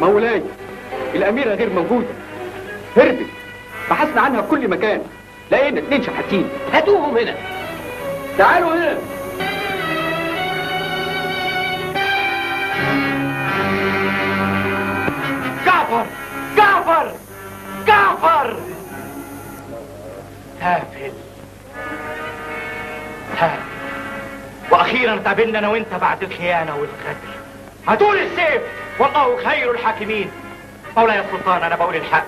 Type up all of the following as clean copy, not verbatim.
مولاي، الأميرة غير موجودة، هربت، بحثنا عنها في كل مكان، لقينا 2 شحاتين. هاتوهم هنا، تعالوا هنا. جعفر، جعفر، جعفر! سافل، سافل، واخيرا تقابلنا انا وانت بعد الخيانة والغدر. هاتولي السيف، والله خير الحاكمين. مولاي السلطان، انا بقول الحق،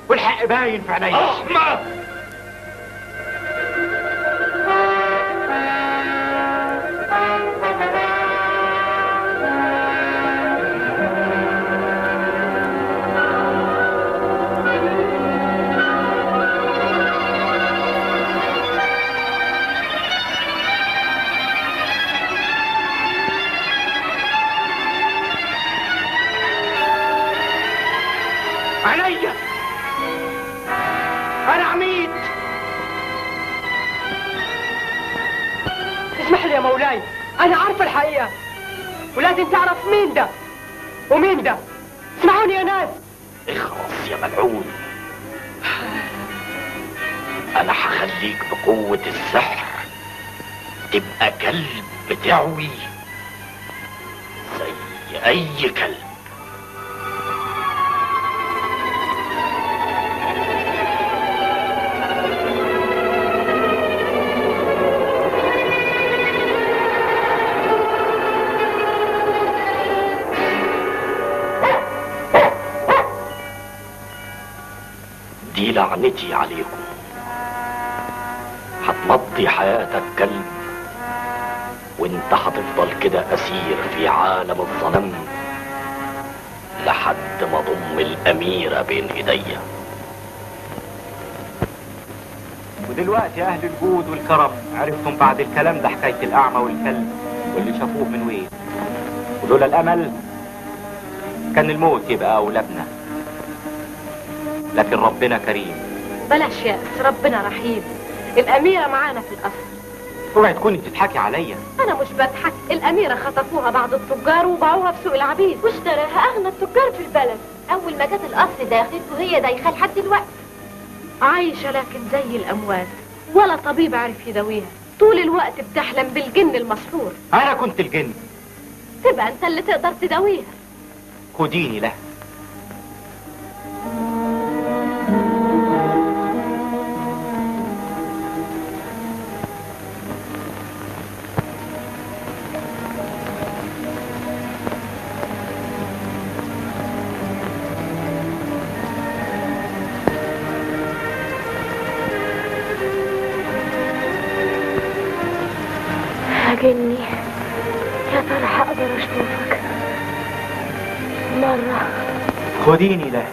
والحق باين في عينيا. احمد! عينيا، انا عميد. اسمح لي يا مولاي، انا عارفه الحقيقة، ولازم تعرف مين ده ومين ده. اسمعوني يا ناس. اخلص يا ملعون، انا هخليك بقوة السحر تبقى كلب بتعوي زي اي كلب. دي لعنتي عليكم، هتمضي حياتك كلب، وانت هتفضل كده اسير في عالم الظلام لحد ما اضم الاميرة بين ايديا. ودلوقتي يا اهل الجود والكرم، عرفتم بعد الكلام ده حكاية الاعمى والكلب واللي شافوه من وين. ولولا الامل كان الموت يبقى اولادنا، لكن ربنا كريم. بلاش يأس، ربنا رحيم. الأميرة معانا في القصر. اوعي تكوني بتضحكي عليا. أنا مش بضحك، الأميرة خطفوها بعض التجار وباعوها في سوق العبيد، واشتراها أغنى التجار في البلد. أول ما جت القصر داخل وهي دايخة لحد دلوقتي. عايشة لكن زي الأموات، ولا طبيب عرف يداويها. طول الوقت بتحلم بالجن المسحور. أنا كنت الجن. تبقى أنت اللي تقدر تداويها. خديني له. جني، يا ترى هقدر اشوفك مرة؟ خديني له.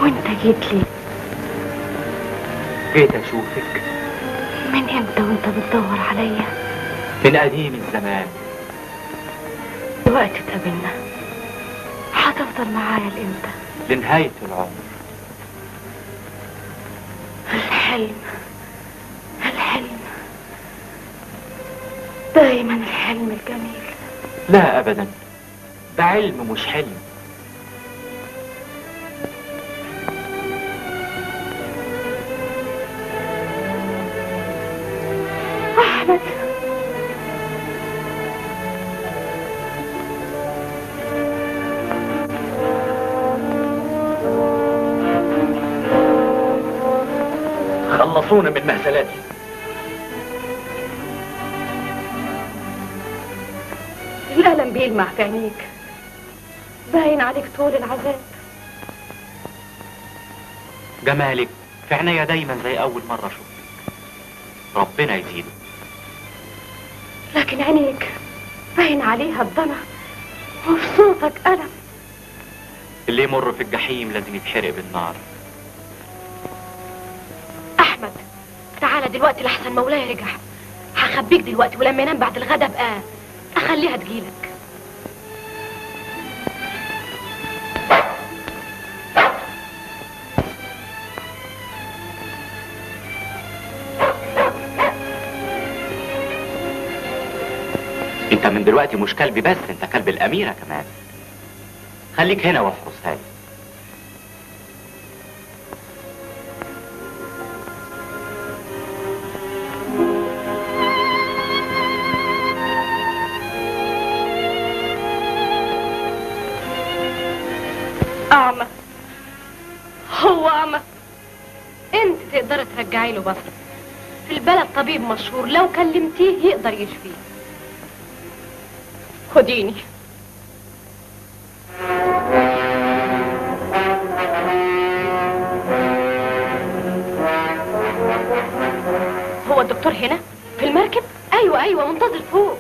وانت جيت لي؟ جيت اشوفك. من امتى وانت بتدور عليا؟ من قديم الزمان. دلوقتي اتقابلنا، هتفضل معايا لامتى؟ لنهاية العمر. الحلم، الحلم دايما، الحلم الجميل. لا ابدا، ده علم مش حلم. احمد، خلصونا من مهزلاتي. الألم بيلمع في عينيك، باين عليك طول العذاب. جمالك في عينيا دايما زي أول مرة شفتك، ربنا يزيده. لكن عينيك باين عليها الضنا، وفي صوتك ألم. اللي يمر في الجحيم لازم يتحرق بالنار. أحمد تعالى دلوقتي لحسن مولاي رجع. هخبيك دلوقتي، ولما ينام بعد الغدا بقى أخليها تجيلك. انت من دلوقتي مش كلبي بس، انت كلب الاميرة كمان. خليك هنا واحرسها لي. أعمى، هو أعمى. أنت تقدري ترجعي له بصره. في البلد طبيب مشهور، لو كلمتيه يقدر يشفيه. خديني. هو الدكتور هنا في المركب؟ أيوة أيوة، منتظر فوق.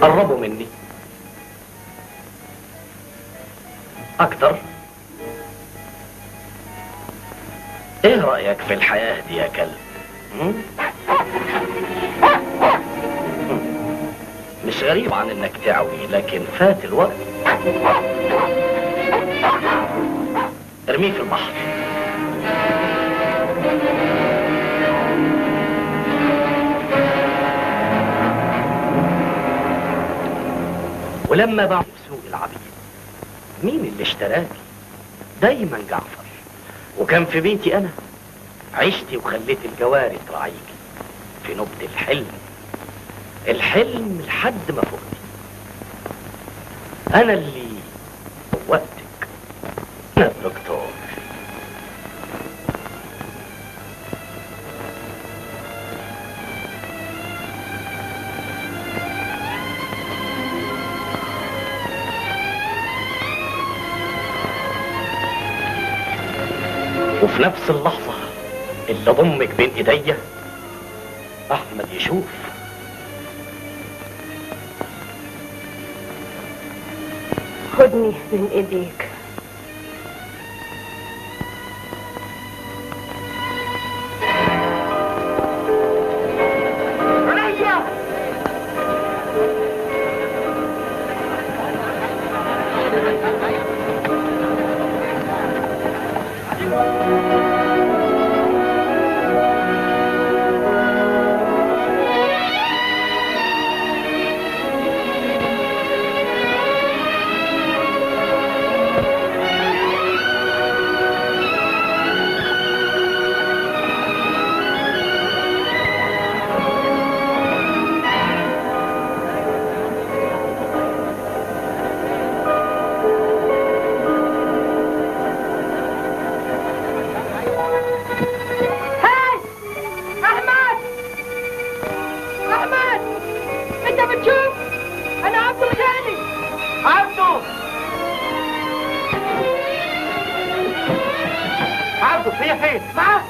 قربوا مني أكتر. إيه رأيك في الحياة دي يا كلب؟ مش غريب عن إنك تعوي، لكن فات الوقت. ارميه في البحر. ولما باعوا سوق العبيد، مين اللي اشتراكي؟ دايما جعفر. وكان في بيتي انا عشتي وخليت الجواري تراعيكي في نبض الحلم، الحلم لحد ما فقتي. انا اللي وقتك، انا الدكتور. وفي نفس اللحظة اللي ضمك بين ايديا، احمد يشوف. خدني بين ايديك.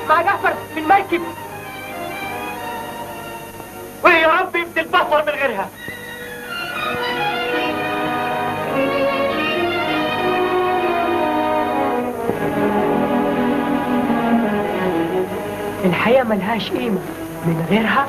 مع جعفر في المركب. ويا رب يبدي البصر من غيرها. الحياة ملهاش قيمة من غيرها.